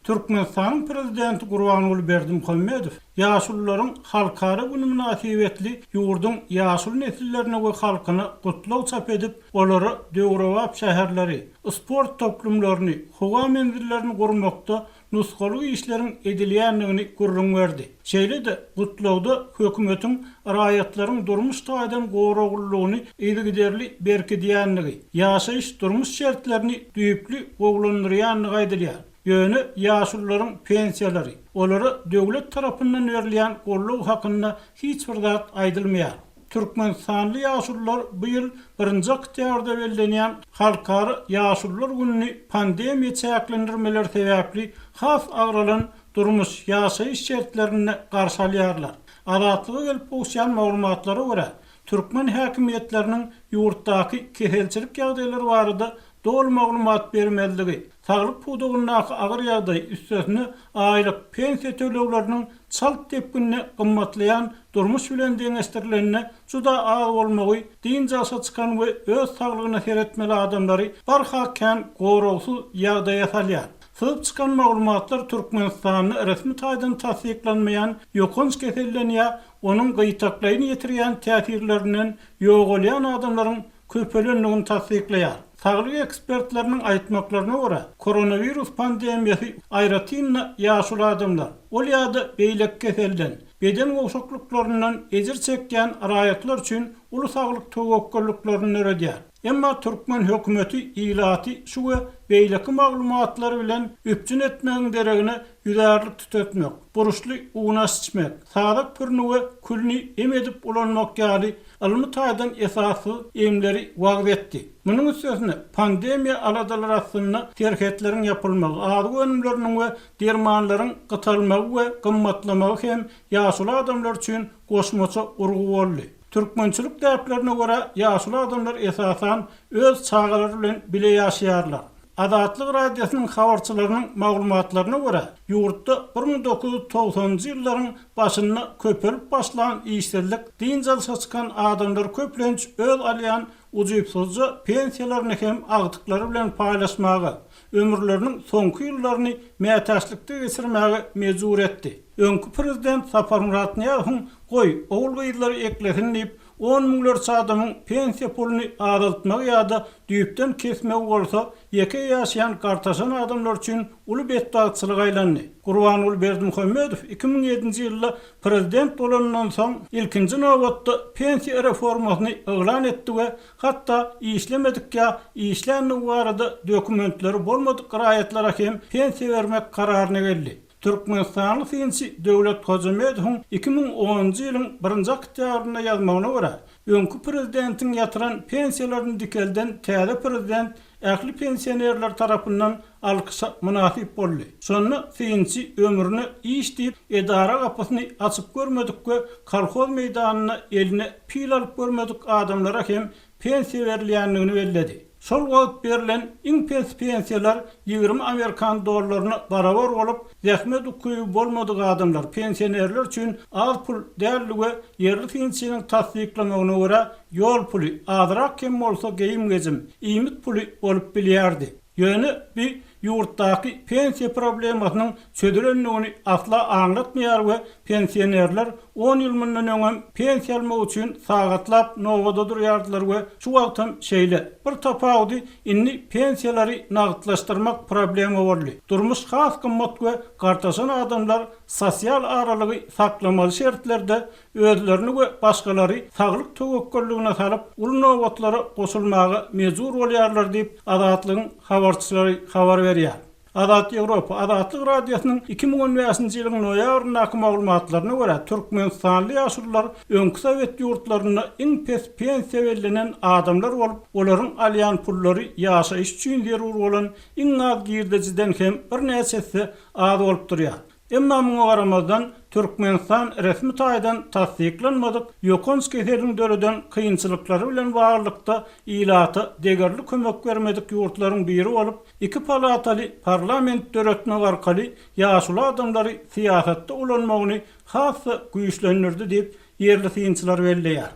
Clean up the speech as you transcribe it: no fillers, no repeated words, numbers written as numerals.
Türkmenistanyň Prezidenti Gurbanguly Berdimuhamedow Ýaşulularyň halkara güni mynasybetli ýurduň ýaşuly nesillerine we halkyna gutlag çap edip, olara döwrebap şäherleri, sport toplumlaryny, howa menzillerini gurmakda nusgalyk işleriň edilýändigini gürrüň berdi. Şeýle-de, gutlagda hökümetiň raýatlaryň durmuş taýdan goraglylygyny yzygiderli berkidýändigi, ýaşaýyş-durmuş şertlerini düýpli gowulandyrýandygy aýdylýar. Ýöne ýaşulularyň pensiýalary, olara döwlet tarapyndan berilýän goldaw hakynda hiç bir zat aýdylmaýar. Türkmenistanly ýaşulular bu ýyl birinji oktýabrda bellenýän Halkara ýaşulular gününi pandemiýa çäklendirmeleri sebäpli has agralan durmuş, ýaşaýyş şertlerinde garşy alýarlar. Azatlyga gelip gowuşýan maglumatlara görä, türkmen häkimiýetleriniň ýurtdaky keselçilik ýagdaýlary barada doly maglumat bermezligi, saglyk pudagyndaky agyr ýagdaý, üstesine aýlyk, pensiýa tölegleriniň çalt depginde gymmatlaýan durmuş bilen deňeşdirilende juda az bolmagy dynç alşa çykan we öz saglygyna seretmeli adamlary barha kän goragsyz ýagdaýa salýar. Syzyp çykan maglumatlar Türkmenistanda resmi taýdan tassyklanmaýan ýokanç keselden ýa onuň gytaklaýyn ýetirýän täsirlerinden ýogalýan adamlaryň köpelendigini tassyklaýar. Saglyk ekspertleriniň aýtmaklaryna görä, koronawirus pandemiýasy aýratyn-da ýaşuly adamlar, ol ýa-da beýleki keselden, beden gowşaklyklaryndan ejir çekýän raýatlar üçin uly saglyk töwekgelliklerini döredýär. Emma türkmen hökümeti ilaty şu we beýleki maglumatlar bilen üpjün etmegiň deregine ýüzärlik tütetmek, burçly unaş içmek, sazak pürüni we külüni em edip ulanmak ýaly ylmy taýdan esassyz emleri wagyz etdi. Munuň üstesine, pandemiýa aladalary astynda serhetleriň ýapylmagy, azyk önümleriniň we dermanlaryň gytalmagy we gymmatlamagy hem ýaşuly adamlar üçin goşmaça urgy boldy. Türkmençilik däplerine görä, ýaşuly adamlar esasan öz çagalary bilen bile ýaşaýarlar. Azatlyk Radiosynyň habarçylarynyň maglumatlaryna görä, ýurtda 1990-njy ýyllaryň başynda köpelip başlan işsizlik dynç alşa çykan adamlary köplenç öz alýan ujypsyzja pensiýalaryny hem agtyklary bilen paýlaşmaga, ömürleriniň soňky ýyllaryny mätäçlikde geçirmäge mejbur etdi. Öňki prezident Saparmyrat Nyýazowyň Goý, ogul-gyzlary eklesin diýip, On müňlerçe adamyň pensiýa puluny azaltmagy ýa-da düýpden kesmegi bolsa, ýeke ýaşaýan gartaşan adamlar üçin uly betbagtçylyga aýlandy. Gurbanguly Berdimuhamedow 2007-nji ýylda prezident bolanyndan soň, ilkinji nobatda pensiýa reformasyny yglan etdi we hatda işlemedik ýa işländigi barada dokumentleri bolmadyk raýatlara hem pensiýa bermek kararyna geldi. Türkmenistanly synçy Döwlet Hojamedowyň 2010-njy ýylyň birinji oktýabrynda ýazmagyna görä, öňki prezidentiň ýatyran pensiýalaryny dikelden täze prezident ähli pensionerler tarapyndan alkyşa mynasyp boldy. Şonda synçy ömrüne iş diýip edara gapysyny açyp görmedik we kolhoz meýdanynda eline pil alyp görmedik adamlara hem pensiýa berilýändigini belledi. Şol wagt berlen iň pes pensiýalar 20 amerikan dollaryna barabar bolup, zähmet ukyby bolmadyk adamlar, pensionerler üçin az pul däldi we ýerli synçynyň tassyklamagyna görä, ýol puly, azrak hem bolsa geýim-gejim, iýmit puly bolup bilýärdi. Ýöne bi ýurtdaky pensiýa problemasynyň çözülendigini asla aňlatmaýar we pensionerler on ýyl mundan öňem pensiýa almak üçin sagatlap nobada durýardylar we şu wagtam şeýle. Bir tapawudy indi pensiýalary nagtlaşdyrmak problema boldy. Durmuş has gymmat we gartaşan adamlar sosial aralygy saklamaly şertlerde özlerini we başgalary saglyk töwekgelligine salyp, uly nobatlara goşulmaga mejbur bolýarlar diýip, Azatlygyň habarçylary habar berýär. Azat Ýewropa, Azatlyk Radiosynyň 2015-nji ýylyň noýabryndaky maglumatlaryna görä, türkmenistanly ýaşulular öňki sowet ýurtlarynda iň pes pensiýa bellenen adamlar bolup, olaryň alýan pullary ýaşaýyş üçin zerur bolan iň az girdejiden hem birnäçe esse az bolup durýar. Emma muňa garamazdan, Türkmenistan resmi taýdan tassyklanmadyk ýokanç keseliň döreden kynçylyklary bilen baglylykda ilata degerli kömek bermedik ýurtlaryň biri bolup, iki palataly parlament döretmek arkaly ýaşuly adamlary syýasatda ulanmagyny has-da güýçlendirdi diýip, ýerli synçylar belleýär.